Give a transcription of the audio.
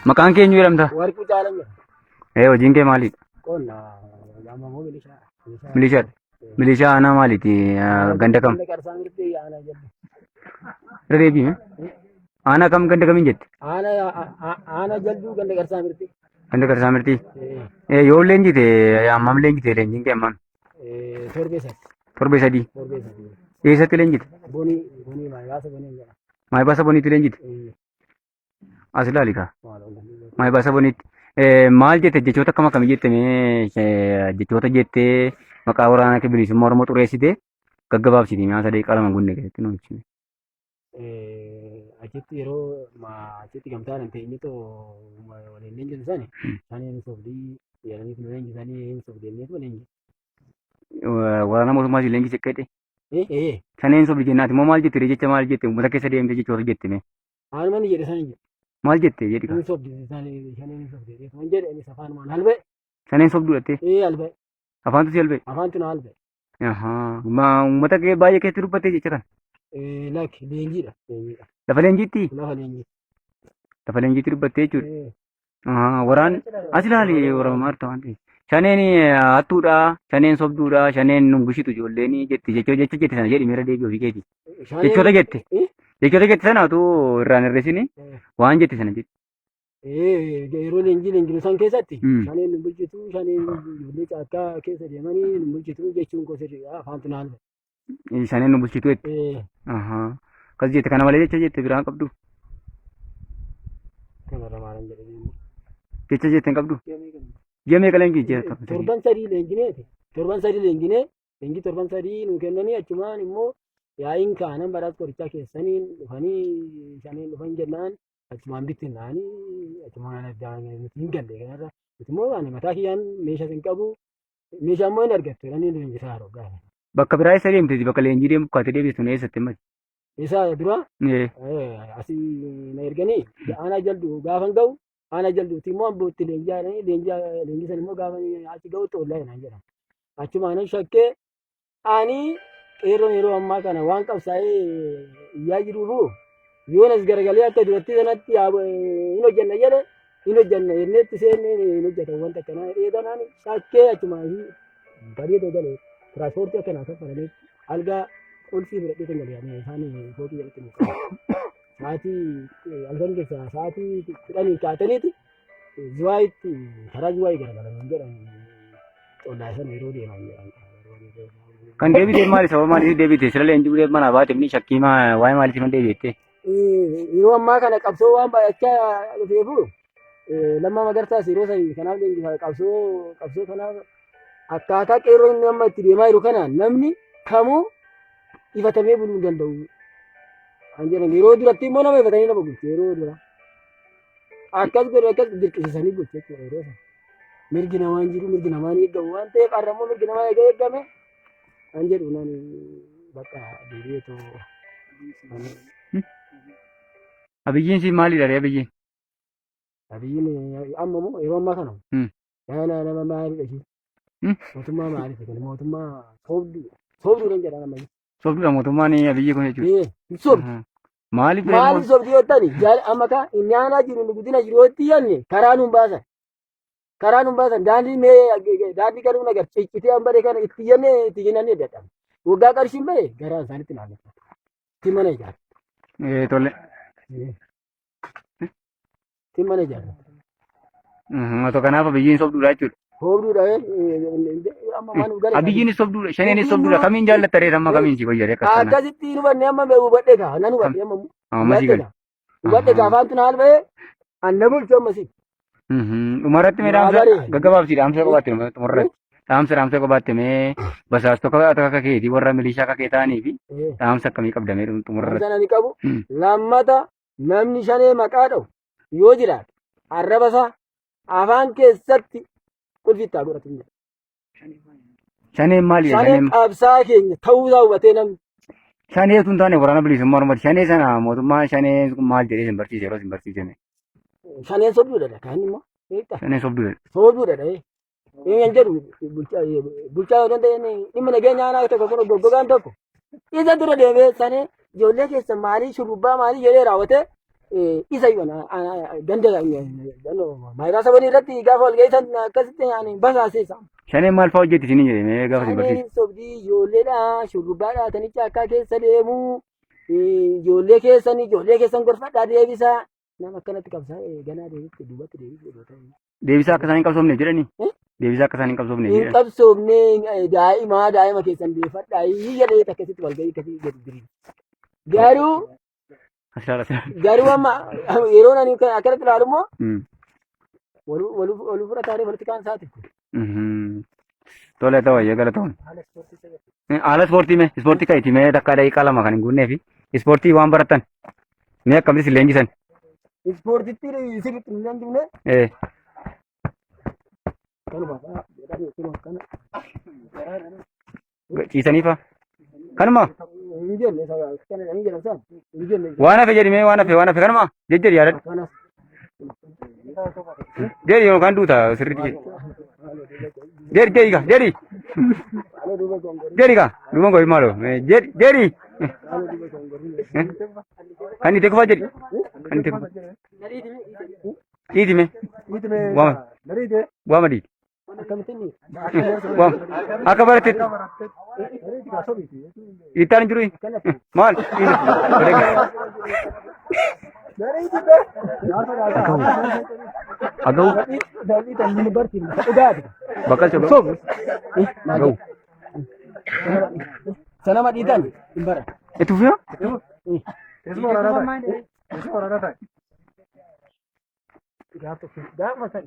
Maqaan kee eenyu jedhamta? Warquu Caalan jedhama. Hojiin kee maalidha? Qonna amma immoo milishaa. Milishaadha. Milishaa aanaa maaliiti? Ganda kam? Ganda Qarsaa Mirtee aanaa jedhu. Irra deebi'i. Aanaa kam ganda kamiin jette? Aanaa Jalduu ganda Qarsaa Mirtee. Ganda Qarsaa Mirtii. Yoo leenjite hammam leenjite leenjiin kee hammam? Torbee sadi. Torbee sadii. Torbee sadii. Eessatti leenjite? Bonii Maayibaasa Bonii jedhama. Maayibaasa Boniitti leenjite? As ilaali kaa. Maayibaasa Boniitti. Maal jette jechoota akkam akkamii jette mee jechoota jettee maqaa waraanaa kee bilisummaa Oromoo xureessite gaggabaabsiti nyaata daqiiqaa lama gunne keessatti nu ibsine. Achitti yeroo achitti gamtaan teenyetu waliin leenjisu sani saniin sobdii jedhanii nu leenjisanii hin sobdii jennee leenjisu. Waraana mootummaa si leenjise akka jedhe. Saneen sobdi jennaati immoo maal jette jecha maal jette uummata keessa deemte jechoota jette mee. Haaluma inni jedhe sana jedhe. Maal jette jedhi kaa. Inni sobdi shaneen hin sobdi jedhee kan jedhe innis afaanumaan halbee. Shaneen sobduu dhattee. Ee halbee. Afaantu si halbee. Afaantu na halbee. Ahaa. Ma uummata kee baay'ee keessatti dubbattee jecha kana. Ee lakki leenjiidha. Leenjiidha. Lafa leenjiitti? Lafa leenjii. Lafa leenjiitti dubbattee jechuudha. Ee. Ahaa. Waraan as ilaali Oromoo maarta waan ta'eef. Shaneen hattuudha, shaneen sobduudha, shaneen nun bushitu ijoolleen jetti jecha jecha jette sana jedhi meera deebii ofii keetii. Jechoota jette. Jechoota jette sana utuu irraan hir'isini waan jette sana jette. Yeroo leenjii leenjii san keessatti shaneen nu bulchitu shaneen ijoollee caakkaa keessa deemanii nu bulchitu jechuun koo sirriidha afaantu naan ba'e. Shaneen nu bulchitu jette. Akkas jette kana malee jecha jette biraan qabdu. Kanarra maalan jedhanii. Jecha jette hin qabdu. Ji'a meeqa leenjii ji'a tokko? Torban sadii leenjineeti. Torban sadii leenjinee leenjii torban sadii nuu kennanii achumaan immoo yaa'iin kaanan badhaasa qorichaa keessaniin dhufanii shaniin dhufan jennaan achumaan bittinnaanii achumaan addaan nuti hin galle kanarra nuti immoo ani mataa kiyyaan meeshaa hin qabu meeshaa immoo hin argattu jedhanii leenjisaa yeroo gaafa. Bakka biraa eessa deemte bakka leenjii deemu kaatee deebistu eessatti himati? Isa dura asii na erganii aanaa jaldu gaafan ga'u aanaa jalduutti immoo ambootti leenjii jedhanii leenjii san immoo gaafa achi ga'utti ollaa jedhan jedhan. Achumaan shakkee ani qeerroon yeroo ammaa kana waan qabsaa'ee iyyaa jiruufu yoon as garagalee akka duratti sanatti hin hojjenna jedhe hin hojjenna jenneetti seennee hin hojjetan wanta akkanaa jedhee kanaan shakkee achumaan bareedoo galee tiraanspoortii akkanaa kaffalanii algaa qulfii fudhadhee kan galee isaan fooqii jalatti nu qabu. Sa'aatii halkan keessaa sa'aatii 10 kaataniiti Zuwaayitti karaa Zuwaayii garagalan jedhan xollaa sana yeroo deeman jedhan. Kan deebite maali sababa maaliif deebite sila leenjii bulee manaa baate inni shakkii waa'ee maaliif hin deebite? Yeroo ammaa kana qabsoo waan baay'achaa dhufeefu Lammaa Magarsaas yeroo sanii kanaaf leenjisa qabsoo qabsoo kanaaf akkaataa qeerroo inni amma itti deemaa jiru kana namni kamuu ifatamee buluu hin danda'u. Kan jedhan yeroo duratti immoo nama ifatanii nama bulchu yeroo dura. Akkas godhe akkas dirqisiisanii bulchu jechuudha yeroo sana. Mirgi namaa hin jiru mirgi namaa hin eegamu waan ta'eef har'a immoo mirgi namaa eega eegame kan jedhu nani bakka deebi'ee too. Abiyyiin siin maalidha ree abiyyiin? Abiyyiin amma moo yeroo ammaa kana nama nama maalidha isheen? Mootummaa maaliif kan mootummaa soobduu soobduu jedhan amma. Sobduudha mootummaan Abiyyi kun jechuudha. Ee, hin sobdu. Maaliif Maaliif sobdu jettani? Jaal amma kaa inni aanaa jiru inni guddina jiru yoo itti yanne karaa nuun baasan. Karaa nuun baasan daandii mee daandii garuu nagar ciccitee hambare kana itti yanne itti yanne dadhabe. Waggaa qarshiin bahe garaan isaanitti naanneffatu. Itti mana ijaaru. Ee tole. Itti mana ijaaru. Otoo kanaaf abiyyiin sobduudha jechuudha. Sobduudha amma maal nu gale. Abiyyiin sobduudha shaneenis sobduudha kamiin jaallatta ree amma kamiin si fayyade akkas kana. Akkasitti hin hubanne amma hubadhe kaa nan hubadhe amma. Amma si gale. Hubadhe kaa afaantu na halba'ee an na bulchu amma si. Dhumarratti mee dhaamsa Baabare. gaggabaabsi dhaamsa qabaatte dhumarratti. Dhaamsa dhaamsa qabaatte mee basaastota akka keetii warra milishaa akka kee ta'anii fi dhaamsa akkamii qabda mee dhumarratti. Dhaamsa ani qabu lammata namni shanee maqaa dha'u yoo jiraate arraba isaa afaan keessatti qulfii itti haa godhatu jedha. Shaneen maali? Shaneen Shaneen qabsaa keenya ta'uu isaa hubatee namni shanee tun taane waraana bilisummaa Oromooti. Shanee sana mootummaan shanee kun maal jedhee isin barsiise yeroo isin barsiise mee? Shaneen sobduudha kan immoo beektaa? Shaneen sobduudha. Sobduudha dha'ee. Inni kan jedhu bulchaa bulchaa yoo danda'e dhimma nageenya aanaa tokko kun goggogaan tokko isa dura deemee sanee ijoollee keessa maalii shurrubbaa maalii jedhee raawwatee Isa ganda maayiraa sabanii irratti gaafa wal ga'isan akkasitti ani basaaseessa. Shaneen maal fa'aa hojjetti isiniin jedhe mee gaafa isin Shaneen barsiisu. sobdii ijoolleedha shurrubbaadha tanicha akka keessa deemu ijoollee keessan ijoollee keessan gorfadhaa deebisaa. Nama akkanatti qabsaa ganaa deebitti duubatti deebisuu odoo ta'e. Deebisaa akka isaan hin qabsoofneef jedhanii? Eh? Deebisaa akka isaan hin qabsoofneef Hin jedhan. qabsoofne daa'ima daa'ima keessan deeffadhaa jedhee akkasitti walgahii akkasii jedhu diriira. Garuu As ilaala as ilaala. garuu amma yeroon ani akkanatti ilaalu immoo waluu fudhataaree politikaan isaati. Tole ta'u ayyee galatoon. Haala ispoortii mee ispoortii kan itti mee takka daqiiqaa 2 kan hin guunnee fi ispoortii waan barattan mee akkamitti isin leenjisan? Ispoortitti sirriitti hin leenjifne. Kanuma kana. Ciisanii fa? Kanuma Hin jenne kana hin jedhan san hin jenne. Waan hafe jedhi mee waan hafe waan hafe kanuma jejjedhi yaadadhu. Kanas. Jedhi yookaan duuta sirriitti jedhi. Jedhi jedhi gaa jedhi. Jedhi gaa duuba goyi maaloo jedhi jedhi. Kan itti kufa jedhi. Kan itti kufa. Dhiiti mee. Waama. Waama dhiiti. Akkamittiin Waama. Akka barattetti. Dhiittaan hin jiru. Maal? Agahu. Bakka sobu. Agahu. Sanama dhiitan hin bara. Itti fufee? Gaafa san.